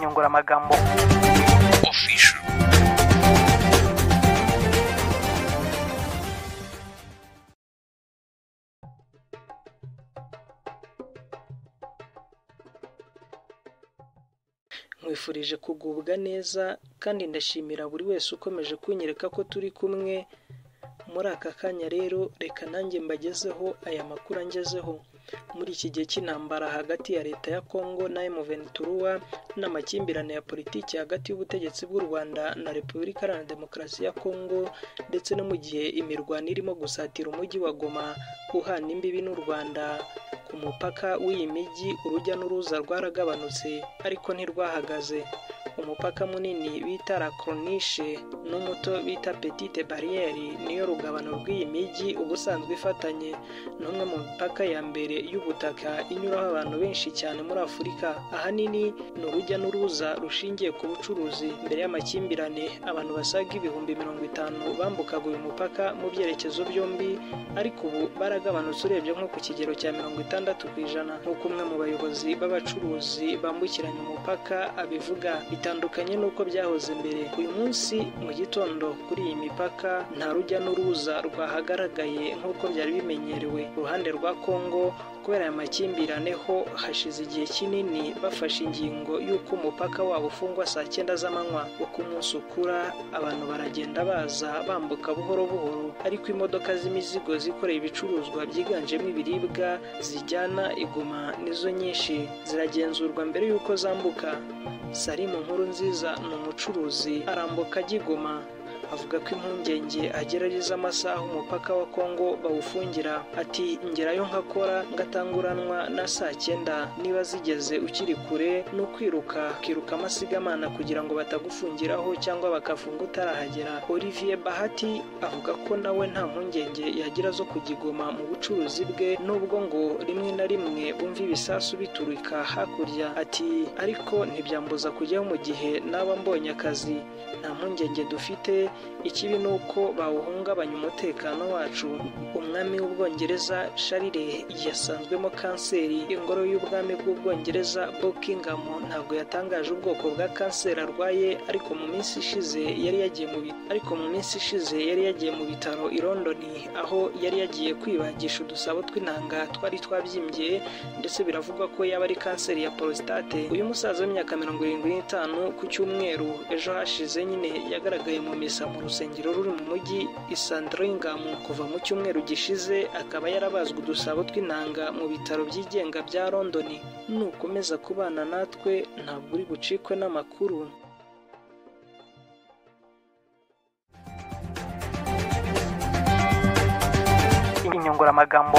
Inyunguramagambo Official. Nkwifurije kugubwa neza kandi ndashimira buri wese ukomeje kunyereka ko turi kumwe muri aka kanya. Rero reka nanjye mbagezeho aya makuru angezeho muri iki gihe cy'intambara hagati ya leta ya Congo na M23 n'amakimbirane ya politiki hagati y'ubutegetsi bw'u Rwanda na Repubulika Iharanira Demokarasi ya Congo, ndetse no mu gihe imirwano irimo gusatira umujyi wa Goma uhana imbibi n'u Rwanda. Ku mupaka w'iyi mijyi urujya n'uruza rwaragabanutse ariko ntirwahagaze. Umupaka munini bita La Corniche n'umuto bita Petite Barriere niyo rugabano rw'iyi mijyi ubusanzwe ifatanye. Ni umwe mu mipaka ya mbere y'ubutaka inyuraho abantu benshi cyane muri Afurika. Ahanini ni urujya n'uruza rushingiye ku bucuruzi. Mbere y'amakimbirane abantu basaga 50,000 bambukaga uyu mupaka mu byerekezo byombi, ariko ubu baragabanutse urebye nko ku kigero cya 60%, nk'uko umwe mu bayobozi b'abacuruzi bambukiranya umupaka abivuga. Bitandukanye n'uko byahoze mbere. Uyu munsi mu gitondo kuri iyi mipaka nta rujya n'uruza rwahagaragaye nk'uko byari bimenyerewe. Uruhande rwa Congo kubera aya makimbirane ho hashize igihe kinini bafashe ingingo y'uko umupaka wabo ufungwa saa 9 z'amanywa. Uko umunsi ukura abantu baragenda baza bambuka buhoro buhoro, ariko imodoka z'imizigo zikoreye ibicuruzwa byiganjemo ibiribwa zijyana i Goma nizo nyinshi ziragenzurwa mbere y'uko zambuka. Salimu Nkurunziza ni umucuruzi, arambuka ajya i Goma. Avuga ko impungenge agerageza amasaha umupaka wa Congo bawufungira. Ati ngerayo nkakora ngatanguranwa na saa 9, niba zigeze ukiri kure no kwiruka kiruka amasigamana kugira ngo batagufungiraho cyangwa bakafunga utarahagera. Olivier Bahati avuga ko nawe nta mpungenge yagira zo kugigoma mu bucuruzi bwe, nubwo ngo rimwe na rimwe bumva ibisasu biturika hakurya. Ati ariko ntibyambuza kujyaho mu gihe naba mbonye akazi, nta mpungenge dufite, ikibi ni uko bawuhungabanya umutekano wacu. Umwami w'Ubwongereza Charles yasanzwemo kanseri. Ingoro y'ubwami bw'Ubwongereza Buckingham ntabwo yatangaje ubwoko bwa kanseri arwaye, ariko mu minsi ishize yari yagiye mu bitaro i London, aho yari yagiye kwibagisha udusabo tw'intanga twari twabyimbye, ndetse biravugwa ko yaba ari kanseri ya prostate. Uyu musaza w'imyaka 75 ku cyumweru ejo hashize nyine yagaragaye mu misa mu rusengero ruri mu mujyi i Sandringham. Kuva mu cyumweru gishize akaba yarabazwe udusabo tw'intanga mu bitaro byigenga bya London. Nukomeza kubana natwe ntabwo uri bucikwe n'amakuru. Inyunguramagambo.